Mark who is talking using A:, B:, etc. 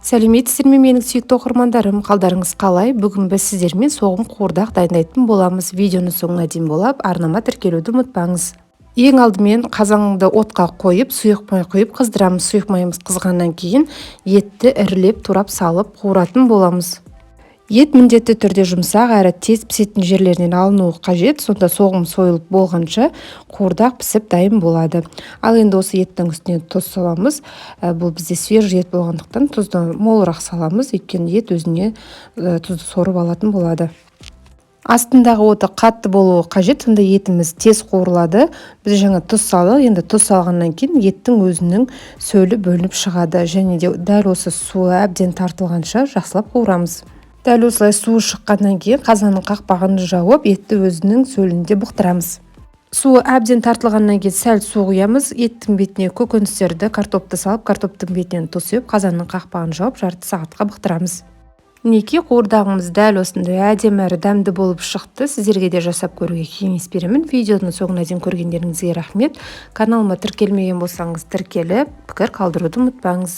A: Сәлеметсіздер ме, менің сүйікті оқырмандарым! Қалдарыңыз қалай? Бүгін біз сіздермен соғым қуырдақ дайындайтын боламыз. Видеоның соңына дейін болып, арнама тіркелуді ұмытпаңыз. Ең алдымен қазанды отқа қойып, сұйық май құйып қыздырамыз. Сұйық майымыз қызғаннан кейін етті ірілеп турап салып қуыратын боламыз. Ет міндетті түрде жұмсақ әрі тез пісетін жерлерінен алынуы қажет. Сонда соғым сойылып болғанша қуырдақ пісіп дайын болады. Ал енді осы еттің үстіне тұз саламыз. Бұл бізде свежий ет болғандықтан, тұзды молырақ саламыз, өйткені ет өзіне тұзды сорып алатын болады. Астындағы оты қатты болуы қажет, сонда етіміз тез қуырылады. Біз жаңа тұз салдық. Енді тұз салғаннан кейін еттің өзінің сөлі бөлініп шығады және де дәл осы суы әбден тартылғанша жақсылап қуырамыз. Дәл осылай суы шыққаннан кейін қазанның қақпағын жауып, етті өзінің сөлінде бұқтырамыз. Суы әбден тартылғаннан кейін сәл су құямыз. Еттің бетіне көкөністерді, картопты салып, картоптың бетінен тұз сеуіп, қазанның қақпағын жауып, жарты сағатқа бұқтырамыз. Мінекей, қуырдағымыз дәл осындай әдемі әрі дәмді болып шықты. Сіздерге де жасап көруге кеңес беремін. Видеоның соңына дейін көргендеріңізге рахмет. Каналыма тіркелмеген болсаңыз, тіркеліп, пікір қалдыруды ұмытпаңыз.